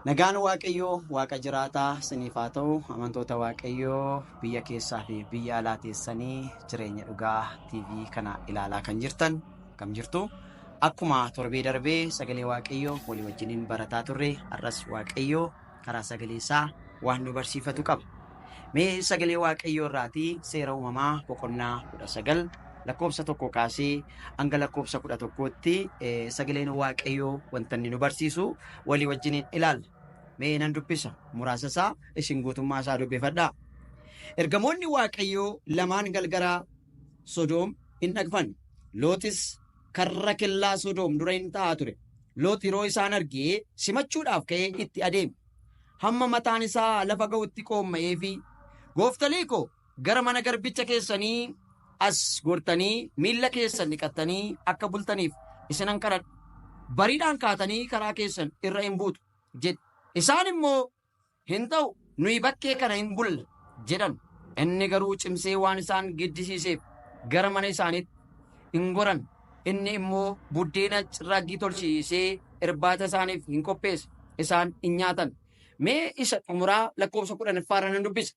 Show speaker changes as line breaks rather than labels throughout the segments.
Nagaan Waaqayyoo Waaqa jiraataa isiniif haa ta'u. Amantoota Waaqayyoo biyya keessaa fi biyya alaa teessanii Jireenya Dhugaa TV kana ilaalaa kan jirtan akkam jirtu? Akkuma torbee darbee sagalee Waaqayyoo walii wajjiniin barataa turre, har'as Waaqayyoo karaa sagalee isaa waan nu barsiifatu qaba. Mee sagalee Waaqayyoo irraatii Seera Uumamaa boqonnaa 19 lakkoofsa 1 kaasee hanga lakkoofsa 11tti sagaleen Waaqayyoo wanta inni nu barsiisu walii wajjiniin ilaalla. Mee nan dubbisa muraasa isaa, isin guutummaa isaa dubbifadhaa. Ergamoonni Waaqayyoo lamaan galgala Sodoom in dhaqfan. Looxis karra kellaa Sodoom dura in ta'a ture. Loox yeroo isaan argee simachuudhaaf ka'ee itti adeeme. Hamma mataan isaa lafa ga'utti qoomma'eefii, Gooftalii ko, gara mana garbicha keessanii as gortanii miilla keessan dhiqattanii akka bultaniif isinan kadhadha. Bariidhaan kaatanii karaa keessan irra in buutu jedhe. Isaan immoo, Hin ta'u, nuyi bakkee kana in bulla jedhan. Inni garuu cimsee waan isaan giddisiiseef gara mana isaaniitti in goran. Inni immoo buddeena cirraaggii tolchisee irbaata isaaniif in qopheesse, isaan in nyaatan. Mee isa xumuraa lakkoofsa 10ffaa irra nan dubbisa.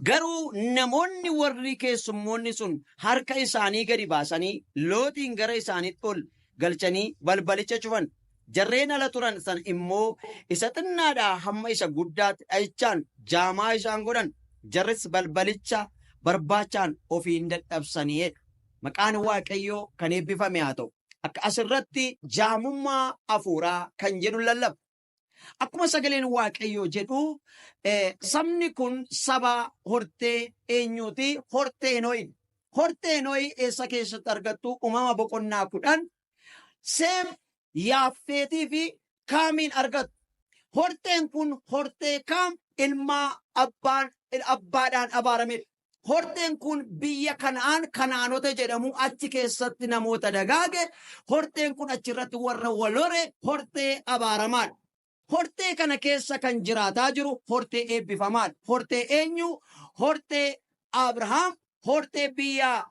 Garuu namoonni warri keessummoonni sun harka isaanii gadi baasanii Looxiin gara isaaniitti ol galchanii balbalicha cufan. Jarreen ala turan sana immoo isa xinnaadhaa hamma isa guddaatti dha'ichaan jaamaa isaan godhan, jarris balbalicha barbaachaan of in dadhabsani jedha. Maqaan Waaqayyoo kan eebbifame haa ta'u. Akka asirratti jaamummaa hafuuraa kan jedhu lallaba. Akkuma sagaleen Waaqayyoo jedhu sabni kun saba hortee eenyuuti? Hortee Nohi. Hortee Nohi eessa keessatti argattu? Uumama boqonnaa 10 Seem, Yaaffeetii fi Kaamiin argattu. Horteen kun hortee Kaam ilmaa abbaan abbaadhaan abaaramedha. Horteen kun biyya Kana'aan Kana'aanota jedhamu achi keessatti namoota dagaage. Horteen kun achirratti warra wal hore hortee abaaramaadha. Hortee kana keessa kan jiraataa jiru hortee eebbifamaadha. Hortee eenyu? Hortee Abrahaam, hortee biyya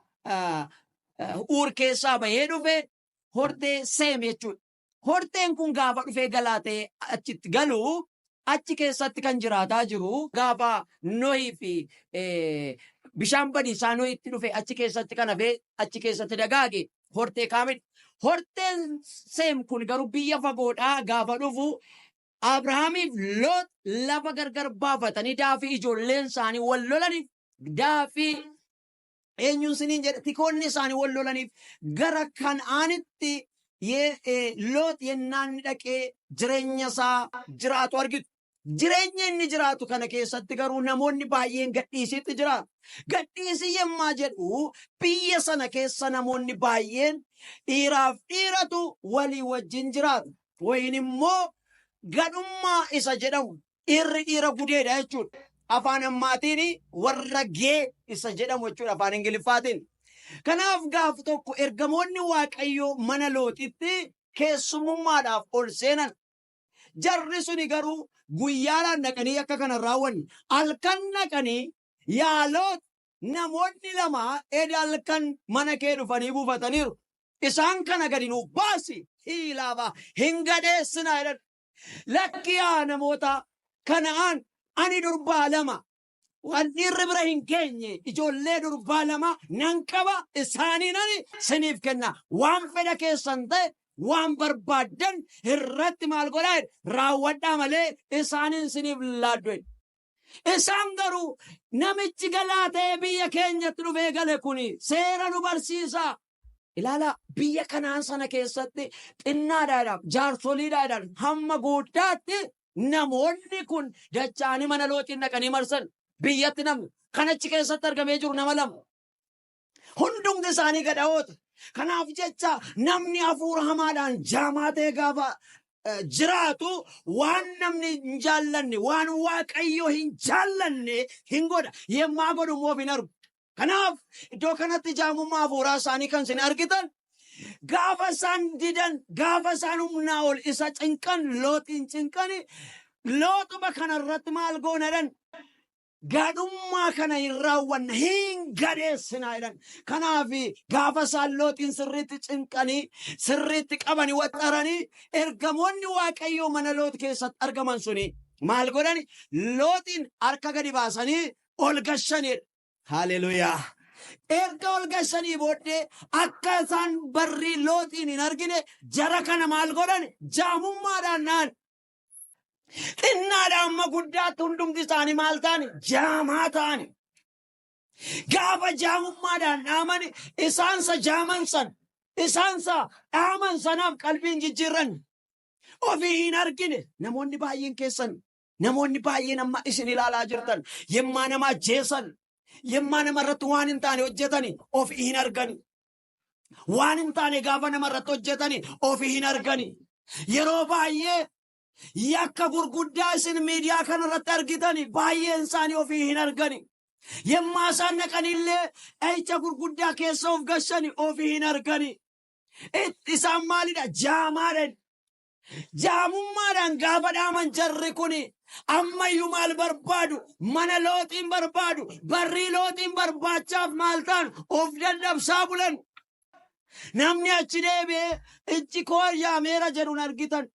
Uur keessaa bahee dhufe, hortee Seem jechuudha. Horteen kun gaafa dhufee galaa ta'ee achitti galu, achi keessatti kan jiraataa jiru gaafa Nohii fi bishaan badiisaa Nohitti dhufe achi keessatti kan hafee achi keessatti dagaage hortee Kaamidha. Horteen Seem kun garuu biyya fagoodhaa gaafa dhufu Abrahaamiif Loox lafa gargar baafatanii daafii ijoolleen isaanii wal lolaniif, daafii eenyuun siniin jedhe, tikoonni isaanii wal lolaniif gara Kan'aanitti Loox yennaa inni dhaqee jireenya isaa jiraatu argitu. Jireenya inni jiraatu kana keessatti garuu namoonni baay'een gadhiisiitti jiraatu. Gadhiisii yemmaa jedhu biyya sana keessa namoonni baay'een dhiiraaf dhiiratu walii wajjin jiraatu. Wayin immoo gadhummaa isa jedhamu, dhiirri dhiira gudeedha jechuudha. Afaan ammaatiin warra gee isa jedhamu jechuudha afaan Ingiliffaatiin. Kanaaf gaaf tokko ergamoonni Waaqayyoo mana Looxitti keessummummaadhaaf ol seenan. Jarri suni garuu guyyaadhaan dhaqanii akka kana hin raawwanne. Halkan dhaqanii, yaa Loox, namoonni lama eda halkan mana kee dhufanii buufataniiru. Isaan kana gadi nuuf baasi, hiilaafaa hin gadheessinaa jedhan. Lakki yaa namoota Kana'aan, ani durbaa lama waan dhiirri bira hin geenye, ijoollee durbaa lama nan qaba, isaaniin ani siniif kenna. Waan fedha keessan ta'e, waan barbaaddan irratti maal godhaa jedhe, raawwadhaa malee isaaniin siniif laaddu jedhe. Isaan garuu, namichi galaa ta'ee biyya keenyatti dhufee gale kun seera nu barsiisa. Ilaalaa, biyya Kanaan sana keessatti xinnaadhaadhaaf, jaarsoliidhaadhaan hamma guddaatti namoonni kun dacha'anii mana Looxiin dhaqanii marsan. Biyyatti namni kan achi keessatti argamee jiru nama lama. Hundumti isaanii gadhaa'oota. Kanaaf jecha namni hafuura hamaadhaan jaamaa ta'e gaafa jiraatu waan namni hin jaallanne, waan Waaqayyo hin jaallanne hin godha. Yemmaa godhu immoo of hin argu. Kanaaf iddoo kanatti jaamummaa hafuuraa isaanii kan isin argitan, gaafa isaan didan, gaafa isaan humnaa ol isa cinqan, Looxiin cinqani, Looxuma kanarratti maal goona jedhan. Gadhummaa kana hin raawwanna, hin gadheessinaa jedhan. Kanaaf gaafa isaan Looxiin sirriitti cinqanii, sirriitti qabanii, waxxaranii, ergamoonni Waaqayyoo mana Loox keessatti argaman suni maal godhani? Looxiin harka gadi baasanii ol gashanidha. Haleluyaa. Erga ol gashanii booddee akka isaan barrii Looxiin hin argine jara kana maal godhan? Jaamummaadhaan naan. Xinnaadha amma guddaatti hundumti isaanii maal ta'ani? Jaamaa ta'ani. Gaafa jaamummaadhaan dhaamani isaansa jaaman san isaansa dhaaman sanaaf qalbiin jijjiirran ofii hin argine. Namoonni baay'een keessan, namoonni baay'een amma isin ilaalaa jirtan, yemmaa nama ajjeesan, yemmaa nama irratti waan hin taane hojjetani ofii hin argani. Waan hin taane gaafa nama irratti hojjetani ofii hin argani. Yeroo baay'ee yakka gurguddaa isin miidiyaa kana irratti argitani baay'een isaanii ofii hin argani. Yemmaa isaan dhaqanillee dhahicha gurguddaa keessa of gashani ofii hin argani. Isaan maalidha? Jaamaadha. Jaamummaadhaan gaafa dhaaman jarri kuni ammayyuu maal barbaadu? Mana Looxiin barbaadu. Barrii Looxiin barbaachaaf maal ta'an? Of dadhabsaa bulan. Namni achi deebi'ee ijji koo yaameera jedhuun argitan.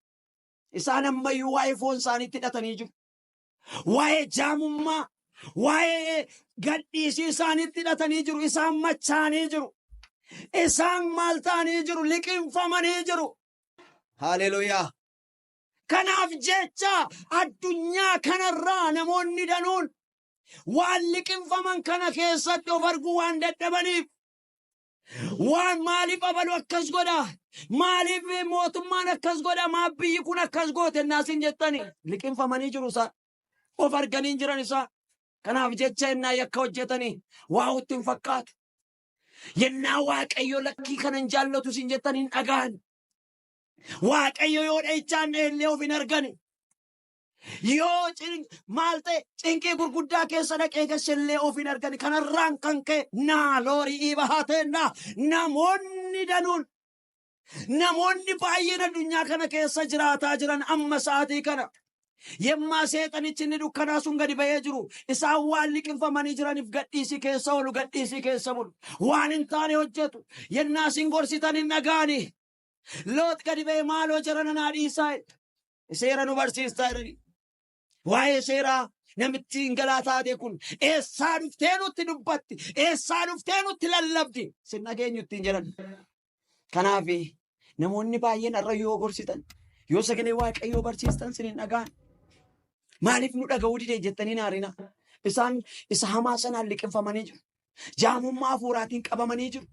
Isaan ammayyuu waa'ee foon isaaniitti hidhatanii jiru. Waa'ee jaamummaa, waa'ee gadhiisii isaaniitti hidhatanii jiru. Isaan machaanii jiru. Isaan maal ta'anii jiru? Liqinfamanii jiru. Haleluyaa. Kanaaf jecha addunyaa kanarraa namoonni danuun waan liqinfaman kana keessatti of arguu waan dadhabaniif, waan maaliif abalu akkas godha, maaliif mootummaan akkas godha, maaf biyyi kun akkas goote naasin jettani, liqinfamanii jiru isaan, of arganii hin jiran isaan. Kanaaf jecha innaa yakka hojjetanii waa itti hin fakkaatu. Yennaa Waaqayyo lakkii kana hin jaallatu isin jettan hin dhaga'an. Waaqayyo yoo dhahichaan illee of hin argani. Yoo maal ta'e cinqii gurguddaa keessa dhaqee gashellee of hin argani. Kanarraan kan ka'e naa loorii bahaateenna namoonni danuun, namoonni baay'een addunyaa kana keessa jiraataa jiran amma sa'aatii kana yemmaa seexanichi inni dukkanaa sun gadi ba'ee jiru, isaan waan liqinfamanii jiraniif gadhiisii keessa oolu, gadhiisii keessa bulu, waan hin taane hojjetu. Yennaa isin gorsitan hin dhaga'ani. Loox gadi ba'ee, "Maaloo jara nanaa dhiisaa, seera nu barsiistaa," jedhani. Waa'ee seeraa namitti hin galaa taate kun eessaa dhuftee nutti dubbatti? Eessaa dhuftee nutti lallabdi? Sin dhageenyu ittiin jedhan. Kanaaf namoonni baay'een har'a yoo gorsitan, yoo sagalee Waaqayyoo barsiistan sin hin dhaga'an. Maaliif nu dhaga'uu dide jettanii naarina. Isaan isa hamaa sanaan liqinfamanii jiru. Jaamummaa hafuuraatiin qabamanii jiru.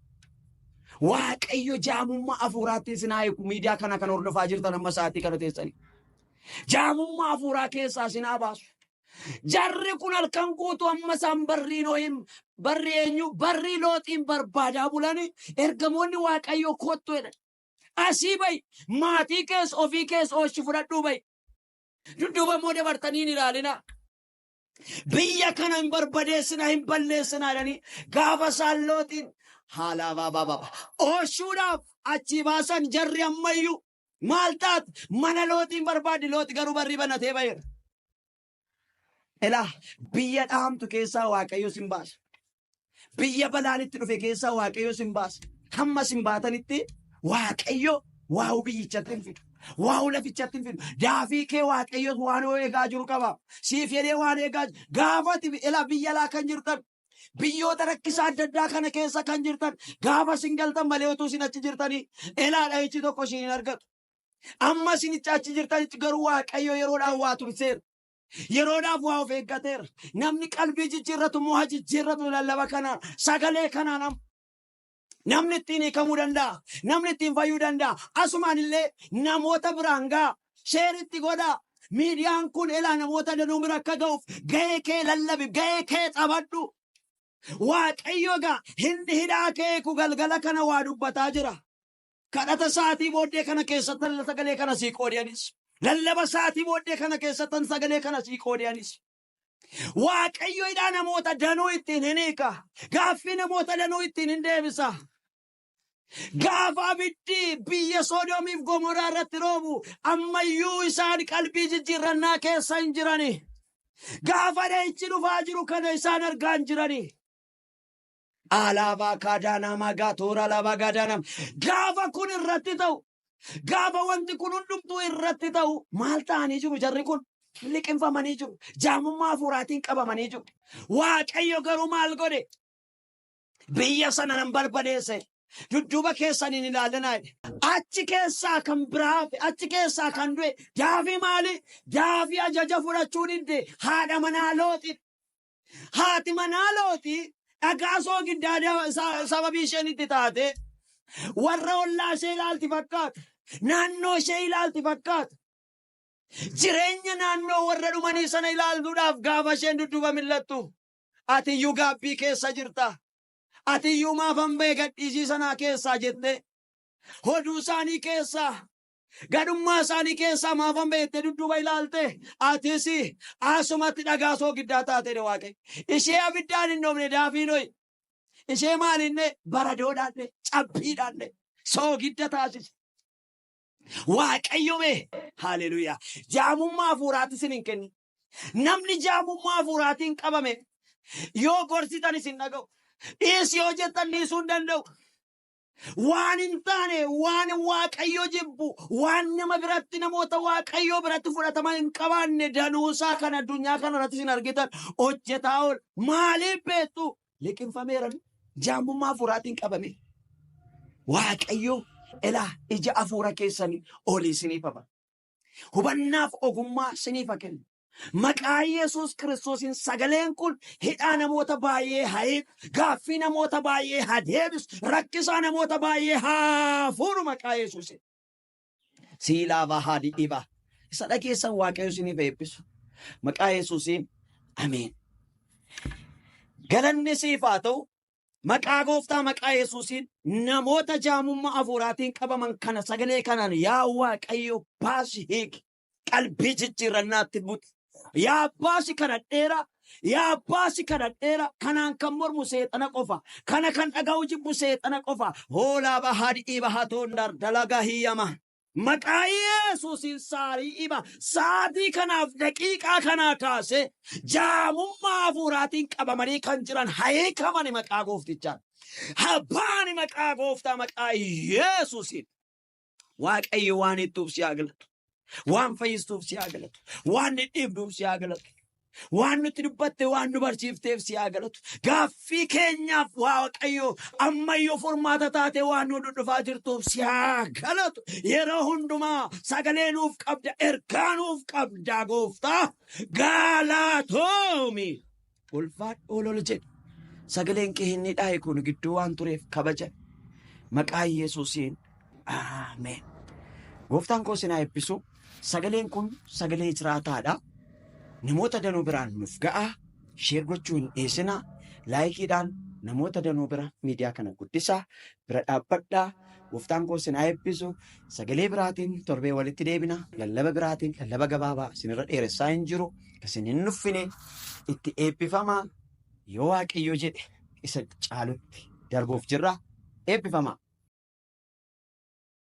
Waaqayyo jaamummaa hafuuraatiin isin haa eegu. Miidiyaa kana kan hordofaa jirtan amma sa'aatii kana teessanii. Jaamummaa hafuuraa keessaa isin haa baasu. Jarri kun halkan guutuu amma isaan barrii Noohin, barrii eenyu, barrii Looxiin barbaadaa bulanii, ergamoonni Waaqayyoo kottu jedhan. Asii bahi, maatii kees ofii kees ooshi fudhadhuu bahi. Dudduuba immoo dabartanii hin ilaalina. Biyya kana hin barbadeessina, hin balleessina jedhanii gaafa isaan Looxiin haala baabaa ooshuudhaaf achii baasan, jarri ammayyuu maal taate? Mana Looxiin barbaaddi. Looxi garuu barrii banatee baheera. Ilaa, biyya dhaamtu keessaa Waaqayyo sin baasa. Biyya balaan itti dhufe keessaa Waaqayyo sin baasa. Hamma sin baatanitti Waaqayyo waa'u biyyichatti hin fidu. Waa'u lafichatti hin fidu. Daafii kee Waaqayyo waan eegaa jiru qaba. Siif jedhee waan eegaa jiru. Gaafati ilaa, biyya alaa kan jirtan, biyyoota rakkisaa adda addaa kana keessa kan jirtan, gaafa isin galtan malee utuu isin achi jirtanii ilaa dhahichi tokko isin hin argatu. Amma isin achi jirtanitti garuu Waaqayyo yeroodhaan waa turseera. Yeroodhaaf waa of eeggateera. Namni qalbii jijjiirratu immoo haa jijjiirratu lallaba kanaan. Sagalee kanaan amma. Namni ittiin hiikamuu danda'a. Namni ittiin fayyuu danda'a. Asumaan illee namoota biraan ga'a. Share itti godhaa. Miidiyaan kun ilaa namoota danuu bira akka ga'uuf ga'ee kee lallabi. Ga'ee kee taphadhu. Waaqayyo egaa hindi hidhaa kee eegu galgala kana waa dubbataa jira. Kadhata sa'aatii booddee kana keessatti sagalee kana sii qoodiyanis. Lallaba sa'aatii booddee kana keessatti sagalee kana sii qoodiyanis. Waaqayyo hidhaa namoota danuu ittiin hin hiika. Gaaffii namoota danuu ittiin hin deebisa. Gaafa abiddi biyya Sodoomiif Gomoraa irratti roobu ammayyuu isaan qalbii jijjiirrannaa keessa hin jirani.
Gaafa dha'ichi dhufaa jiru kana isaan argaa hin jirani. Alaabaa kaadaanaamaa gaatoora alaabaa gaadaanaam. Gaafa kun irratti ta'u, gaafa wanti kun hundumtuu irratti ta'u maal ta'anii jiru jarri kun? Liqimfamanii jiru. Jaamummaa hafuuraatiin qabamanii jiru. Waaqayyo garuu maal godhe? Biyya sana nan barbadeesse. Dudduuba keessan hin ilaalinaa jedhe. Achi keessaa kan biraa hafe, achi keessaa kan du'e, daafii maali? Daafii ajaja fudhachuu didde haadha manaa Looxi. Haati manaa Looxi dhagaa soogiddaa sababii isheen itti taate warra ollaa ishee ilaalti fakkaata. Naannoo ishee ilaalti fakkaata. Jireenya naannoo warra dhumanii sana ilaaltuudhaaf gaafa isheen dudduuba mil'attu ati iyyuu gaabbii keessa jirta. Ati iyyuu maafan ba'e gadhiisii sanaa keessaa jettee hoduu isaanii keessaa gadhummaa isaanii keessaa maafan ba'e jettee dudduuba ilaalte atis asumatti dhagaa soogiddaa taatee Waaqayyo. Ishee abiddaan hin dhoofne daafii noyi. Ishee maalinne baradoodhaanne cabbiidhaanne soogidda taasise. Waaqayyo mee haleluuyaa jaamummaa hafuuraatti isin hin kennin. Namni jaamummaa hafuuraatiin qabame yoo gorsitan isin dhaga'u. Dhiisi yoo jettan dhiisuu hin danda'u. Waan hin taane, waan Waaqayyo jibbu, waan nama biratti namoota Waaqayyoo biratti fudhatama hin qabaanne danuusaa kan addunyaa kana irratti isin argitan hojjetaa oola. Maaliif beektu? Liqimfameera jaamummaa hafuuraatiin qabame. Waaqayyo elaa ija hafuura keessanii olii isiniif haa banu. Hubannaaf ogummaa isiniif haa kennu. Maqaa Yesuus Kiristoosiin sagaleen kun hidhaa namoota baay'ee haa hiiku, gaaffii namoota baay'ee haa deebisu, rakkisaa namoota baay'ee haa fuuru maqaa Yesuusiin. Siilaa haa dhiibaa. Isa dhageessan Waaqayyo isiniif eebbisu. Maqaa Yesuusiin ameen. Galanni siif haa ta'u. Maqaa gooftaa maqaa Yesuusiin namoota jaamummaa hafuuraatiin qabaman kana sagalee kanaan yaa Waaqayyo baasi hiiki. Qalbii jijjiirrannaatti buti. Yaa baasi kadhadheera. Yaa baasi kadhadheera. Kanaan kan mormu seexana qofa. Kana kan dhaga'u jibbu seexana qofa. Hoolaa bahaa dhi'ii bahaa toondar dalagaa hiyyama. Maqaa Yesuusiin saarii iba sa'aatii kanaaf daqiiqaa kanaa kaasee jaamummaa hafuuraatiin qabamanii kan jiran hiikamani maqaa gooftichaan. Habbaani maqaa gooftaa maqaa Yesuusiin. Waaqayyo waan ittuuf si haa galatu. Waan fayyistuuf si haa galatu. Waan dhidhiibduuf si haa galatu. Waan nutti dubbatte waan nu barsiifteef si haa galatu. Gaaffii keenyaaf Waaqayyo ammayyuu furmaata taate waan nu dhufaa jirtuuf si haa galatu. Yeroo hundumaa sagalee nuuf qabda, ergaa nuuf qabda gooftaa. Galatoomi. Ulfaadhu ol ol jedhi. Sagaleen kee inni dhaaye kun gidduu waan tureef kabaja. Maqaa Yesuusiin. Ameen. Gooftaan koo isin haa eebbisu. Sagaleen kun sagalee jiraataadha. Namoota danuu biraan nuuf ga'a. Share gochuu hin dhiisinaa. Likeiidhaan namoota danuu bira miidiyaa kana guddisaa. Bira dhaabbadhaa. Gooftaan koo isin haa eebbisu. Sagalee biraatiin torbee walitti deebina. Lallaba biraatiin lallaba gabaabaa isinirra dheeressaa hin jiru. Isin hin nuffine itti eebbifamaa. Yoo Waaqayyo jedhe isa caalutti darbuuf jirra. Eebbifamaa.